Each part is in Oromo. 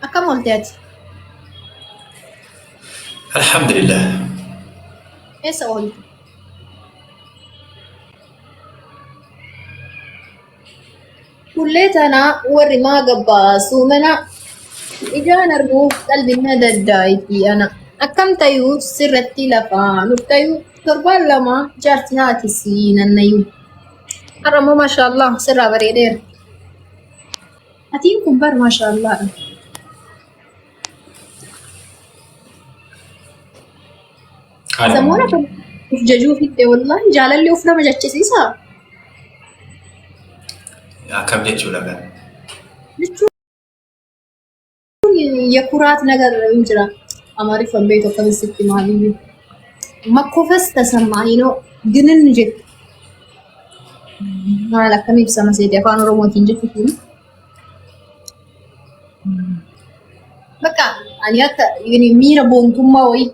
Akkam oolte ati? Alhamdulillah. Eessa oolte? Kullee tana warri maa gabbaasuu mana ijaan arguuf qalbiin na daddaayti ana. Akkam tayuu sirratti lafaa nuuf tayuu torbaan lama jaarti haati sii nannayuu. Har'a immoo maashaallah sirraa bareedeera. Atiin kun bar maashaallah. Zamoona kana of jajuu fixxe wallaahi jaalalli of nama jechisiisa. Akkam jechuudha kan. Jechuun የኩራት ነገር እንጅራ አማሪፋን beektu akkamitti maaliyyuu makkofas tasammaanii noo ginin jettu maal akkam ibsama seete afaan oromootiin jechuun bakka ani akka miira boontummaa wayii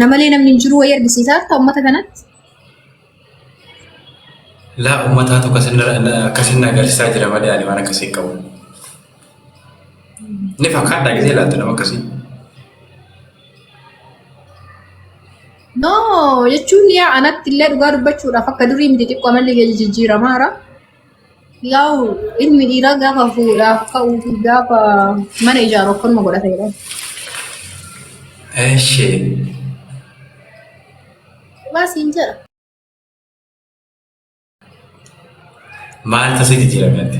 na malee namni hin jiru wayii argisiisaa jirta uummata kanatti. Laa ummataatu akkasin na agarsiisaa jira malee ani waan akkasii hin qabu. Ni fakkaadha gisee ilaaltu nama akkasii. No jechuun yaa anatti illee dhugaa dubbachuudhaaf akka durii miti xiqqoo amalli keenya jijjiiramaara. Yaa'u ilmi dhiiraa gaafa fuudhaaf ka'uu fi gaafa mana ijaaru akkanuma godhata jedhama. Eshi. Dhugaa siin jedha. Maaltu si jijjiirame ati?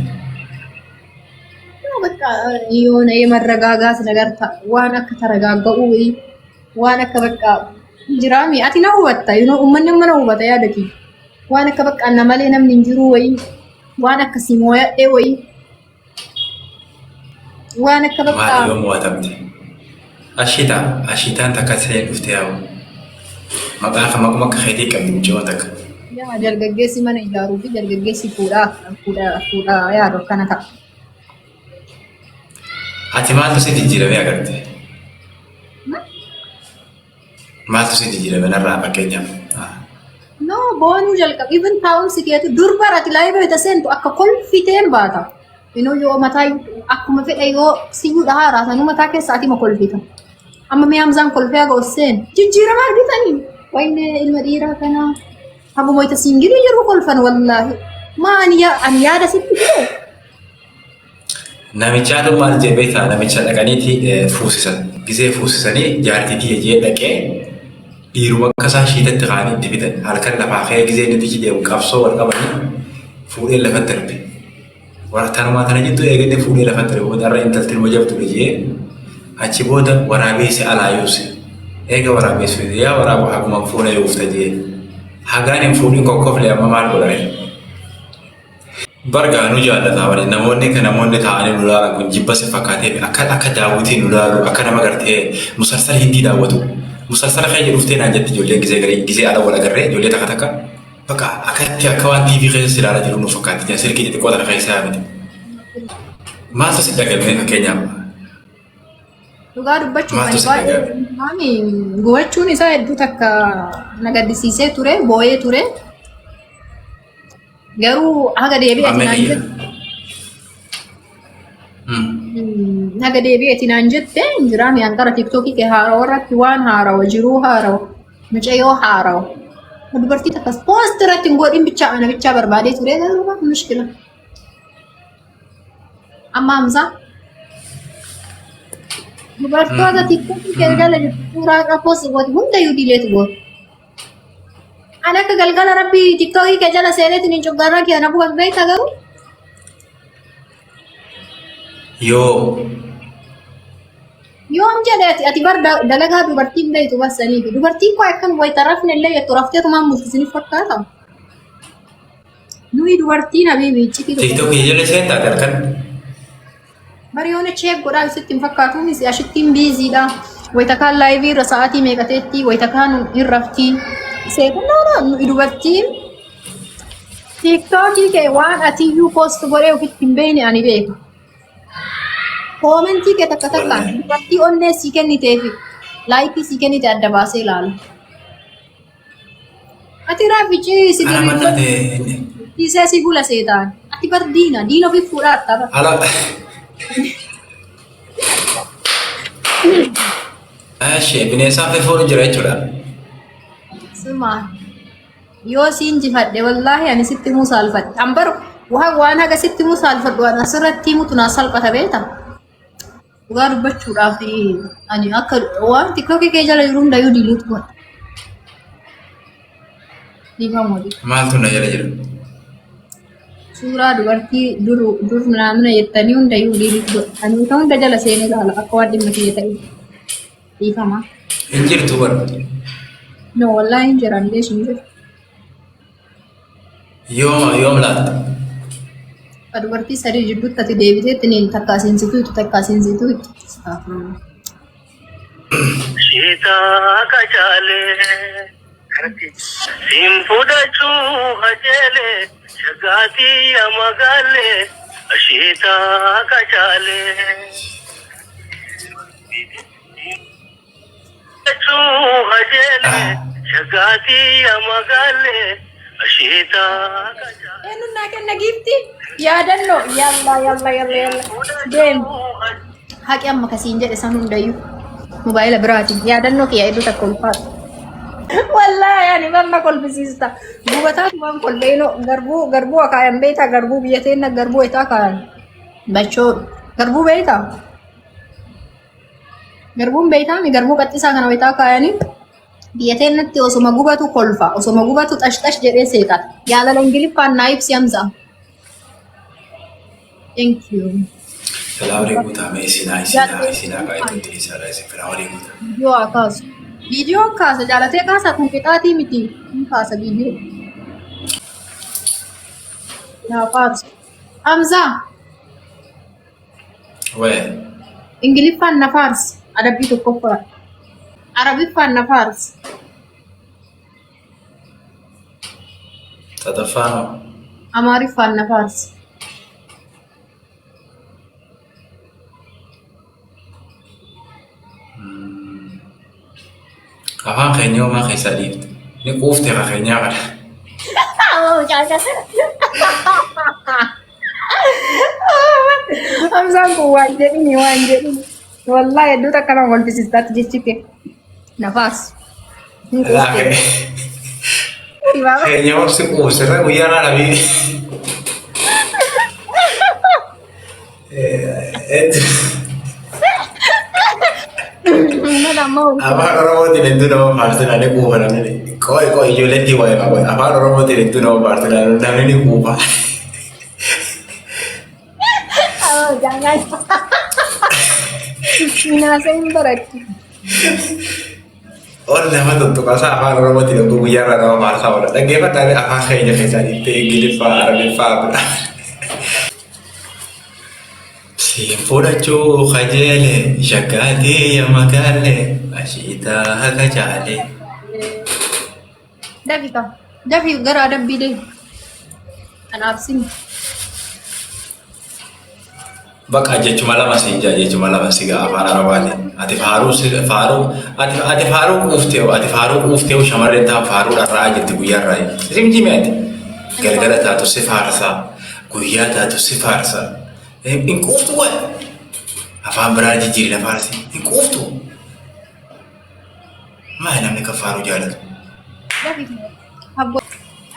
Yoo bakka የሆነ የመረጋጋት ነገር waan akka taragaaga'uu wayii waan akka bakka jiraami ati na hubatta you know uummanni amma na hubata yaada kiyya waan akka bakka na malee namni hin jiru wayii waan akka si mooyadhee wayii waan akka bakka Maali yoo mo'atamte? Ashitaa ashitaan takka siree dhuftee yaa'u. Maqaa kan maquma akka keetii qabdi mucayyoon takka. Yaa dargaggeessi mana ijaaruu fi dargaggeessi fuudhaa fuudhaa fuudhaa yaadu akkana ta'a. Ati maaltu si jijjiirame agarte? Maaltu si jijjiirame narraa fakkeenyaaf? No, boonuu jalqaba. Even taa'umsi keetu dur bara ati live bita seentu akka kolfiteen baata. Inuu yoo mataa akkuma fedhe yoo siyyuu dhahaa raasanuu mataa keessa ati ma kolfita. Amma mee Hamzaan kolfee haga ol seen jijjiirama argitanii. Wayne ilma dhiiraa kanaa. Haguma ita single jiru kolfan wallaahi. Maa ani ani yaada sitti fide. Namichaatu maal jee beektaa namicha dhaqaniiti fuusisan. Gisee fuusisanii jaartii tiyya jee dhaqee dhiiruma akka isaa shiitatti kaa'anii itti fidan. Halkan lafaa ka'ee gisee inni tiyyi deemu qabsoo wal qabanii fuudhee lafatti darbe. Warra tanumaa tana jettu eegalee fuudhee lafatti darbe. Booda irra intalti nama jabduudha jee achi booda waraabeessi alaa yuuse. Eega waraabeessi yaa waraabu haguma fuula yuufta jee. Hagaan hin fuudhin kokkofle amma maal godhare. Bargaa nu jaallataa bari namoonni kan namoonni taa'anii nu laalan kun jibba si fakkaatee akka akka daawwitii nu laalu akka nama gartee musalsala hindii daawwatu musalsala keessa dhuftee naan jetti ijoolleen gisee garii gisee ala wal agarree ijoollee takka takka bakka akkatti akka waan TV keessa si ilaalaa jiru nu fakkaatti jira silkii xixiqqoo tana keessa miti. Maaltu si dhagame fakkeenyaaf? Dhugaa dubbachuuf Maaltu ani si baay'ee dhagame? maami gubachuun isaa hedduu takka na gaddisiisee ture boo'ee ture. Garuu haga deebi'eeti Maamee naan kiyya. jette. Haga deebi'eeti naan jette hin jiraami hanqara TikTokii kee haarawa irratti waan haarawa jiruu haarawa mucayyoo haarawa. Dubartii takkas post irratti hin godhin bichaa ana bichaa barbaadee ture garuu maaf mushkila. Amma Hamzaa dubartoota TikTokii kee jala jirtu suuraa irra post goote hundayyuu delete goote. Ani akka galgala rabbii TikTokii kee jala seeneetiin hin cuggarraa kee ana gubatu beekta garuu. Yoo Yoom jedhe ati ati bar dalagaa dubartiin beektu bassaniifi dubartiin koo akkan wayita rafne illee jettu rafteetumaan bulti isiniif fakkaata. Nuyi dubartiin habiibi iccitii tokko. TikTokii jala seentaa halkan. Bari yoona check godhaa isitti hin fakkaatu misi ashittiin busydha. Wayita kaan live irra sa'aatii meeqa teetti wayita kaan hin raftii. Seeqannaa nuyi dubartiin TikTokii kee waan atiyyuu post godhee ofitti hin beekne ani beeka. Comment kee takka takkaan Wallahi. dubartii onnee sii kennitee fi like sii kennite adda baasee ilaalu. Ati raafichi si Ana mannaa diriirfadhu. ta'e Dhiisee si bula seetaan. Ati bar diina diina ofii fuudhaa arta bar. ala Ashee bineensaaf fuudhu jira jechuudha. Suma yoo si injifadhe wallaahi ani sitti himuu saalfadhe. An bar waan haga sitti himuu saalfadhu waan asirratti himutu naa salphata beekta. Dhugaa dubbachuudhaaf ani akka waan tiktookii kee jala jiru hundayyuu diiliit godha. Dhiifama waliin. Maaltu na jala jira? Suuraa dubartii dur dur naamna jettanii hundayyuu diiliit godha. Ani wanta hunda jala seenee ilaala akka waan dhimma kiyya ta'e. Dhiifama. Hin jirtu bara. No wallaahi hin jiran beesu hin jiru. Yooma yoom laatta? Ka dubartii sadii jidduutti ati deebiteetti niin takka asiin situ takka asiin situ itti. Astaghfirullah. Shiitaa kacaalee siin fudhachuu kajeelee shagaatii magaalee shiitaa kacaalee. Fudhachuu kajeelee shagaatii magaalee shiitaa kacaalee. Eenyuun naa kenna giifti? Yaadannoo. Yalla yalla yalla yalla. Deem. Haqi amma kasiin jedhe san hundayyuu. Mobaayila biraatiin. Yaadannoo kiyya hedduu takka ulfaata. Wallaahi ani mamma kolfisiista. Gubataa waan kolfeenoo garbuu garbuu akaayan beektaa garbuu biyya teenna garbuu etaa akaayan. Bachoo garbuu beektaa? Garbuun beektaa mi garbuu qaxxisaa kana wayitaa kaayanii biyya teennatti osoma gubatu kolfa osoma gubatu xash xash jedhee seeqa. Jaalala Ingiliffaan naa ibsi Hamza. Thank you. Flowerii guutaa mee isinaa isinaa isinaa baay'ee isaadha isin flowerii guutaa. Viidiyoo haa kaasu. Viidiyoo kaasa jaalatee kaasa kun qixaatii miti. Hin kaasa viidiyoo. Yaa kaasu. Hamza. Wee. Ingiliffaan na faarsi. Adabbii tokkoffaa. Arabiffaan na faarsi. Sadaffaanoo. Amaariffaan na faarsi. Afaan keenya homaa keessaa dhiifte. Ni quufte ka keenyaa kana. Hamzaan kun waan jedhini waan jedhini. Wallaahi hedduu takka nama kolfisiistaatti jechi kee. Na faarsi. Hin quufte. Keenya obsi quufsirra guyyaa irraa dhabii. Afaan Oromootiin hedduu nama faarsinaa ni quufa namni. Qoy qoy ijoolleen waa'ee qaba. Afaan Oromootiin hedduu nama faarsinaa namni ni quufa. Minaasa hin baratti. Ol nama tuttuqasaa afaan Oromootiin hedduu guyyaa irraa nama faarsaa oola. Dhaggeeffadhaa afaan keenya keessaa dhiiftee Ingiliffaa, Arabiffaa bira. Siin fudhachuu kajeele shaggaatii magaalee ashiitaa haga caalee. Dafi ka. Dafi gara adabbii deemi. Kanaaf simi. Bakka jechuma lama siin jaa jechuma lama si gaa afaan arabaatiin. Ati faaruu faaruu ati ati faaruu quuftee ati faaruu quuftee shamarreen ta'an faaruu dharra'aa jirti guyyaa irraa. Isin jimi ati. Galgala taatu si faarsaa guyyaa taatu si faarsaa. Hin quuftu wayi. Afaan biraa jijjiirina faarsi. Hin quuftu. Maali namni kan faaruu jaalatu? Dafi.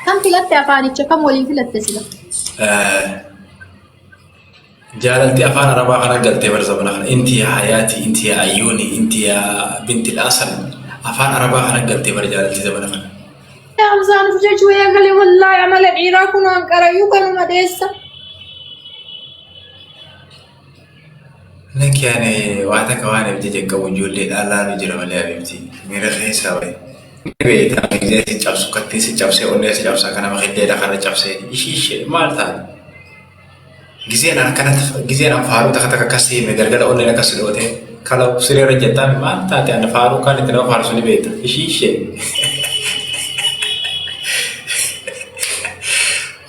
Kam filatte afaanicha kam waliin filatte sila? Jaalalti afaan arabaa kana galtee bar zamana kana inti yaa hayaati inti yaa ayyuuni inti yaa binti asal afaan arabaa kana galtee bar jaalalti zamana kana. Hamzaan of jechuu eegale wallaahi amala dhiiraa kun hanqarayyuu kanuma dheessa. Lakki ani waa takka waan if jeje qabu ijoolleedhaan laalu jira malee abiibti miira keessaa bahe. Beektaa miillee si cabsu kattiin si cabsee onnee si cabsa akka nama hiddeedha kana cabsee ishii ishee maal taate. Gizeen akkanatti gizeen an faaruu takka takka akkas hime galgala onneen akkas dhoote kala siree irra jettaan maal taate an faaruu kaan itti nama faarsu ni beekta ishii ishee.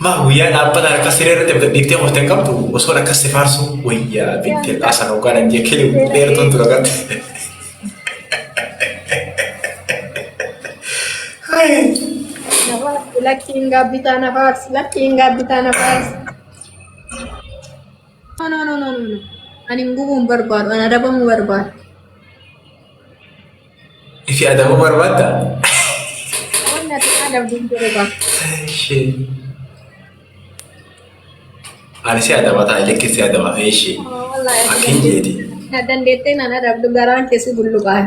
Maa guyyaa dhaabbataan akkas siree irratti gadhiiftee qoftee hin qabdu osoo akkas si faarsu wayyaa bittee dhaasan hoggaan an jee kili dheertuun tura garte. Nafaarsi lakkiin gaabbitaa nafaarsi lakkiin gaabbitaa nafaarsi. No no no no no. Ani hin gubuun barbaadu ani adabamuu barbaadu. Ifi adabuu barbaadda? Wanni ati adabdu hin jiru gaa. Ishee. Ani si adaba taa'e likki si adaba ishee. Wallaahi ati Akkin jeeti. na dandeettee naan adabdu garaan keessi bulluqaa.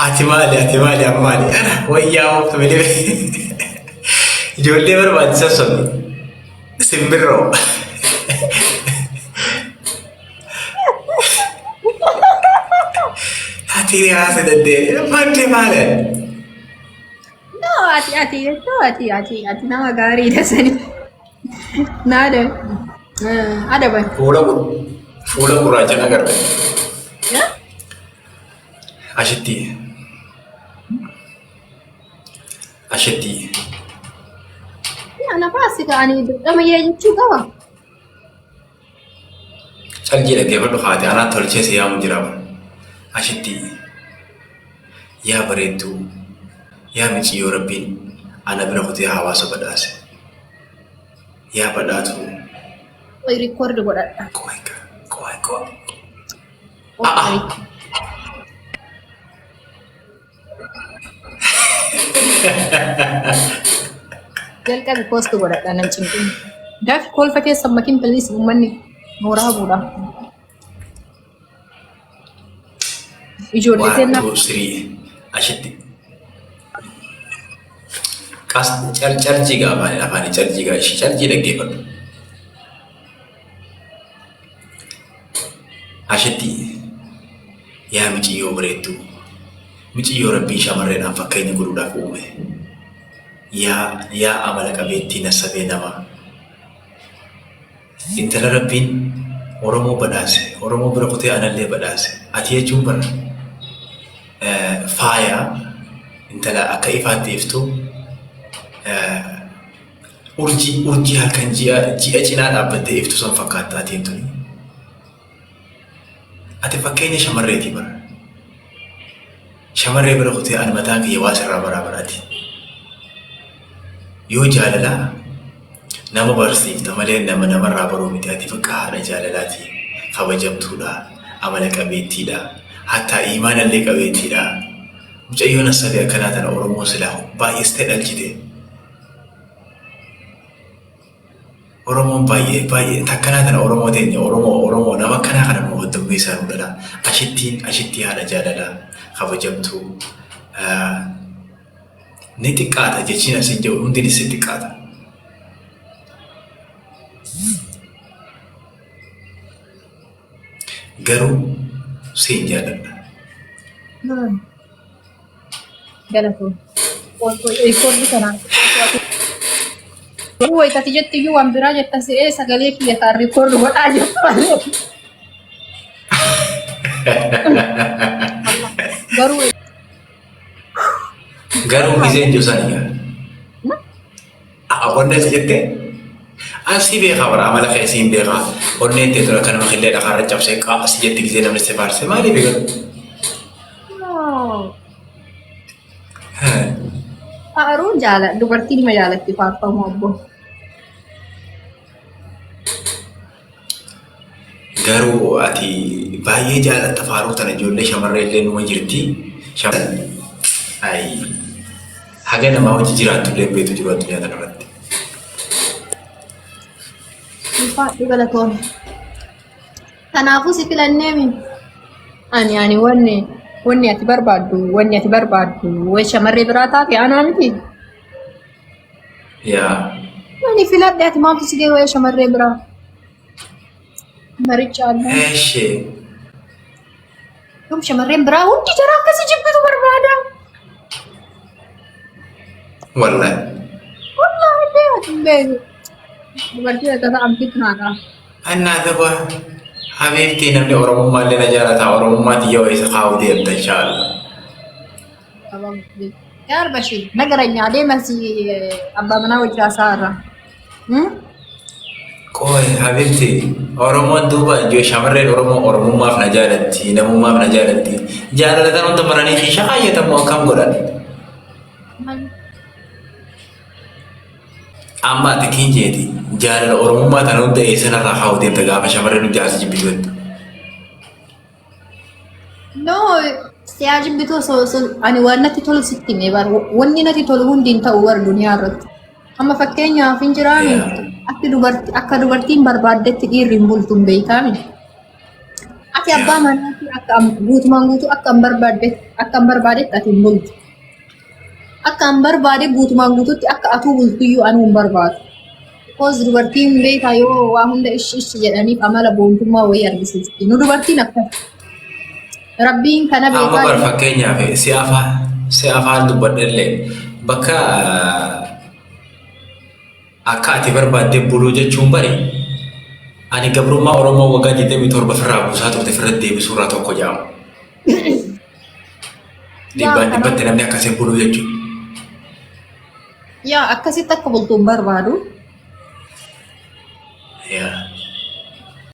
Ati maali ati maali amma maali? Ana wayyaa ooftu malee. Ijoollee barbaachisan sun simbirroo. Ati haasa dandeenye madde maali? No, ati ati jechuun ati ati ati nama gaariidha sani. Naada adaban. Fuula gurraacha agarre. Ashitti. Ashitti. Ana faasika ani dirqama yee jechuu qaba. Calqii dhaggeeffadhu haati anaa tolchee si yaamu jira bara. Ashitti. Yaa bareedduu. Yaa miciyyoo rabbiin ana bira kutee hawaasa badhaase. Yaa badhaatuu. Qoy record godhadha. Qoy qoy qoy. Jalqabi post godhadha nan cinqin. Dafi kolfa keessa makin please uummanni mooraa buudha. Ijoollee One, teennaa two, three. Ashitti. Qas cal calcii gaa afaanii afaanii calcii gaa ishii calcii dhaggeeffadhu. Ashitti yaa miciyyoo bareedduu miciyyoo rabbiin shamarreedhaan fakkeenya godhuudhaaf uume. Yaa yaa amala qabeettii nassabee namaa. Intala rabbiin Oromoo badhaase Oromoo bira kutee anallee badhaase ati jechuun bara faaya intala akka ifaatti iftu urjii urjii halkan ji'a ji'a cinaa dhaabbattee iftu san fakkaatta atiin tuni. Ati fakkeenya shamarreeti bara. Shamarree bira kutee ani mataan kiyya waa sirraa baraa baraati. Yoo jaalalaa nama barsiifta malee nama namarraa baruu miti ati bakka haadha jaalalaati kabajamtuudha amala qabeettiidha hattaa iimaanallee qabeettiidha. Mucayyoon assabii akkanaa tana Oromoo silaa baay'istee dhalchite. Oromoon baay'ee baay'ee takkanaa tana Oromoo teenya Oromoo Oromoo nama akkanaa kana nu hoddummeessaa nu dhala. Ashittiin ashittii haadha jaalalaa kabajamtuu ni xiqqaata jechiin asiin jedhu hundi si xiqqaata. Garuu siin jaaladha. Galatoon. Record kanaan. Wayitati jettu iyyuu waan biraa jetta se'ee sagalee kiyya taan record godhaa jirtu malee. Garuu Garuu giseen jiru sani gaa. Onnee si jettee an si beekaa bara amala kee siin beekaa onneen tee tura akka nama killee dhakaarra cabsee qaa si jetti gisee namni si faarse maaliif garuu? Faaruun jaala dubartiin ma jaalatti faarfamu abbo. Garuu ati baay'ee jaalatta faaruu tana ijoollee shamarree illee numa jirti. Ayi haga namaa hojii jiraattu illee beektu jiru addunyaa kana irratti. Ulfaadhu galatoome. Kanaafuu si filanneemi. Ani ani wanni wanni ati barbaaddu wanni ati barbaaddu way shamarree biraa taate anaa miti. Yaa. Ani filadhe ati maaltu si ga'e waa'ee shamarree biraa? Maricha alla. Eeshee. Yoom shamarreen biraa hundi jara akkasi jibbitu barbaada. Wallahi. Wallaahi illee ati hin beeku. Dubartii akka ta'an fitnaadha. Annaa gaba habiibtii namni Oromummaa illee na jaalata Oromummaa tiyya isa kaa'u deemta inshaallah. Yaa Bashir, nagaranya adeema si abbaa manaa wajji haasaa irra. Qoy habiibti Oromoon duuba ijoo shamarreen Oromoo Oromummaaf na jaalatti namummaaf na jaalatti jaalala tan hunda maranii fi shaqaayyatamu akkam godhan. Amma ati kiin jeeti jaalala Oromummaa tana hunda eessanarraa kaa'u deemta gaafa shamarreen hundi asii jibbitu jettu. No, Siyaa jibbitu osoo osoo ani waan natti tolu sitti himee bar wanni natti tolu hundi hin ta'u bar duniyaa irratti. Amma fakkeenyaaf hin jiraami akka dubarti akka dubartiin barbaaddetti dhiirri hin bultu hin beektaami. Ati abbaa manaatii akka guutumaan guutuu akka hin barbaaddetti akka hin barbaadetti ati hin bultu. Akka hin barbaade guutumaan guututti akka atuu bultuyyuu anuu hin barbaadu. Because dubartiin beekaa yoo waa hunda ishi ishi jedhaniif amala boontummaa wayii argisiisti. Nu dubartiin akkas. Rabbiin kana Amma beekaa. bar fakkeenyaaf si afaan si afaan dubbadhellee bakka akka ati barbaaddee buluu jechuun bari ani gabrummaa Oromoo waggaa 27 firraa buusaa turte firra deebisuu irraa tokko jedhama. Dhibbaan dhibbatti namni akkasiin buluu jechuudha. Yaa akkasitti akka bultu hin barbaadu. Yaa.